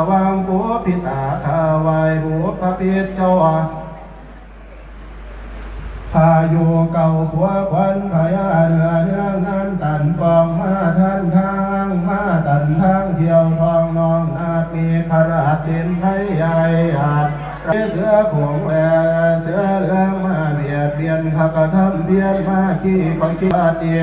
ຫວ່າງປູພິຕາ ຂ້າໄຫວ້ບຸບພະເພັດເຈົ້າ ພາຍຸເກົ່າຜົວຄວັນພະຍາເໜືອເຮືອງນັ້ນ ຕັນປ່ອງມາທັນທາງ ມາຕັນທາງທ່ຽວທອງນ້ອງນາດ ມີຂະລາດເຕັມໄພໃຫຍ່ອາດ ເສືອໂຂງແລເສືອເຫຼືອງມາບຽດບຽນ ຂ້າກະທຳພຽນມາຂີ້ຂ້ອຍຄິດວ່າເຕີ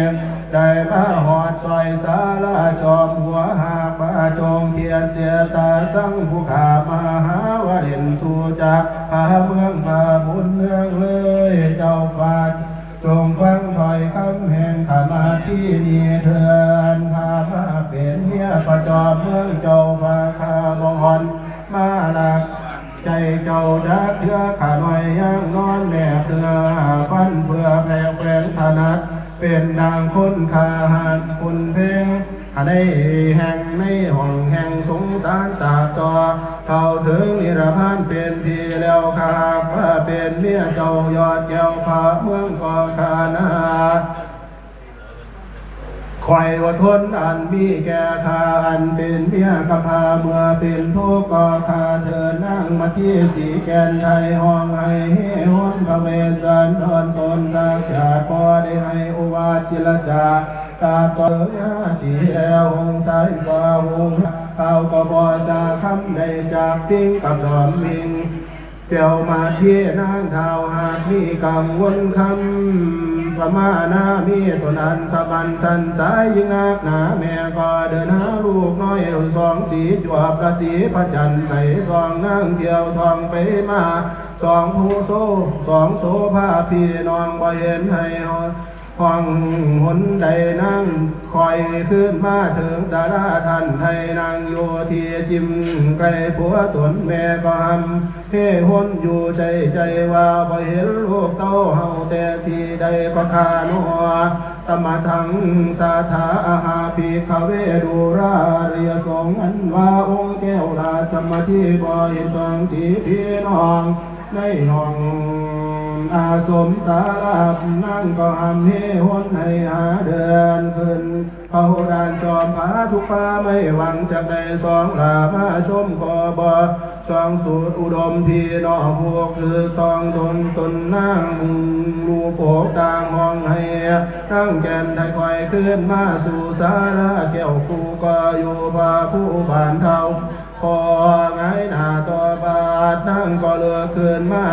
ໄດ້ມາຮອດຊອຍສາລາຈອມຫົວ ຫາກວ່າຈົ່ງຂຽນເສຍຕາສັງຜູ້ຂ້າມະຫາວະເລັນ ສູ່ຈັກພາເມືອງພາບຸນເມືອງເລີຍ ເຈົ້າຟ້າຈົ່ງຟັງຖ້ອຍຄຳແຫ່ງຂ້າມາທີ່ນີ້ເທີ້ນ ຂ້າມາເປັນເມຍພະຈອມເມືອງ ເຈົ້າຟ້າຂ້າບໍ່ອ່ອນມາລັກ ໃຈເຈົ້າຈັກເທື່ອ ຂ້ານ້ອຍຍັງນອນແນບເນື້ອຟັນເພື່ອແພກແຂວງຖະໜັດ ເປັນດັ່ງຄົນຂ້າຫັກຄົນເພງ ໃນແຫ່ງໃນຫ້ອງແຫ່ງສົງສານຕາບຕໍ່ ເຂົ້າເຖິງນິລະພານເປັນທີ່ແລ້ວ ຂ້າຫາກວ່າເປັນເມຍເຈົ້າຍອດແກ້ວພະເມືອງກໍຂ້ານາ ຂ້ອຍອົດທົນອັນມີແກ່ຂ້າ ອັນເປັນເມຍກຳພ້າເມື່ອເປັນທຸກກໍຂ້າເທີນນາງມາທີສີແກ່ນໄທ ຮ້ອງໄຫ້ເຮ່ຮົນພະເວດສັນດອນຕົນຕາກຈາກ ບໍ່ໄດ້ໃຫ້ໂອວາດເຈລະຈາ ຕາບຕໍ່ເຖິງຍາຕີແລ້ວ ອົງຊາຍກວ່າອົງ ເຂົາກໍບໍ່ຈາຄຳໃດຈາກສິ່ງກັບດອມມິງ ແກ້ວມາເທນາງທ້າວຫາກມີກັງວົນຄຳ ປະມານາມີຕົນອັນສະບັນສັນສາຍ ຍິ່ງນັກໜາແມ່ກໍເດີນຫາລູກນ້ອຍ ສອງສີຈວບລະຕີພະຈັນໄປ ສອງນາງທ່ຽວທ່ອງໄປມາ ສອງຜູ້ໂສ ສອງໂສພາພີ່ນ້ອງ ບໍ່ເຫັນໃຫ້ ຫ້ອງຫົນໃດນາງ ຄ່ອຍຄືນມາເຖິງສາລາ ທ່ານໄທນາງຢູ່ທີ່ຈິມໃກ້ຜົວຕົນ ແມ່ກໍຫຳເຮ່ຮົນຢູ່ໃຈໃຈວ່າ ບໍ່ເຫັນລູກເຕົ້າເຮົາແຕ່ທີ່ໃດກໍຂ້າໜໍ ຕະມະທັງສາທາອະຫາພິກຂະເວ ດູລາອະລິຍະສົງ ອັນວ່າອົງແກ້ວລາຊະມາທີ ບໍ່ເຫັນຕ້ອງທີ່ພີ່ນ້ອງ ໃນຫ້ອງອາສົມສາລາ ນາງກໍຫຳເຮ່ຮົນໃຫ້ຫາເດີນຂຶ້ນເຂົ້າດ້ານຈອມຜາ ທຸກປ່າໄມ້ຫວັງຈາກໄດ້ສອງຫຼ້າ ມາຊົມກໍບໍ່ສອງສູດອຸດົມ ພີ່ນ້ອງພວກຖືກຕ້ອງດົນຕົນນາງ ລູກໂອກຕ່າງຫ້ອງໃຫ້ນາງແກ່ນໄທ ຄ່ອຍຄືນມາສູ່ສາລາແກ້ວ ຜູ້ກໍຢູ່ພະພູບ້ານເທົາ ພໍງາຍໜ້າຕໍ່ບາດ ນາງກໍເລີກຂຶ້ນມາ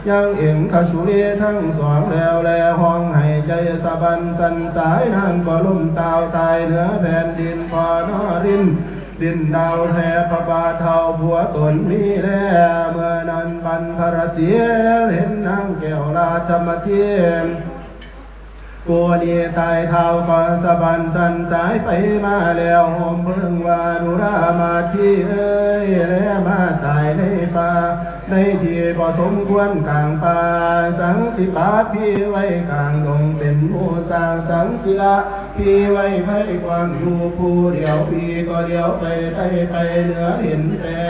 ຍັງເອັງຄະສຸລີທັງສອງແລ້ວ ແລຮ້ອງໄຫ້ໃຈສະບັນສັ່ນສາຍ ນາງກໍລົ້ມຕາວຕາຍເໜືອແຜ່ນດິນ ພໍນອລິນດິນດາວແທບພະບາດເທົ່າຜົວຕົນມີແລ ເມື່ອນັ້ນບັນພະລະສີເຫັນນາງແກ້ວລາຊະມາທີ ຜູ້ນີ້ຕາຍທ້າວກໍສະບັນສັ່ນສາຍໄປມາແລ້ວ ໂຮມເພິ່ງວ່າ ນຸລາມາທີເອີຍ ແລມາຕາຍໃນປ່າ ໃນທີ່ບໍ່ສົມຄວນກາງປ່າ ສັງສິປາພີ່ໄວ້ກາງດົງເປັນໝູ່ຊ້າງ ສັງສິລະພີ່ໄວ້ໄພກວ້າງຢູ່ຜູ້ດຽວ ພີ່ກໍຫຼຽວໄປໃຕ້ໄປເໜືອ ເຫັນແຕ່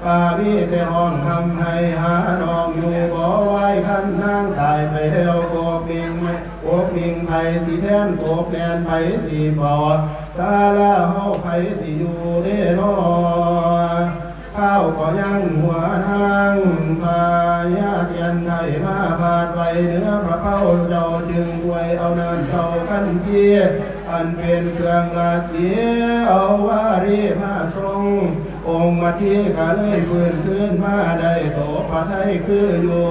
ປາມີແຕ່ຮ້ອງຮ່ຳໄຫ້ຫານ້ອງຢູ່ບໍ່ໄຫວ ຄັນນາງຕາຍໄປແລ້ວ ກົກມິງ ກົກມິງໃຜຊິແທນ ກົກແໜນໃຜຊິເຝົ້າ ສາລາເຮົາໃຜຊິຢູ່ເດນໍ ທ້າວກໍຍັງຫົວນາງ ພະຍາຕຽນໄທມາພາດໄວ້ເໜືອພະເພົາ ເຈົ້າຈຶ່ງກວຍເອົານ້ຳເຕົ້າຄັນທີ ອັນເປັນເຄື່ອງລາສີ ເອົາວາລີມາສົ່ງ ອົງມາທີກະເລີຍຟື້ນຄືນມາໄດ້ໂຕພະໄທຄືຢູ່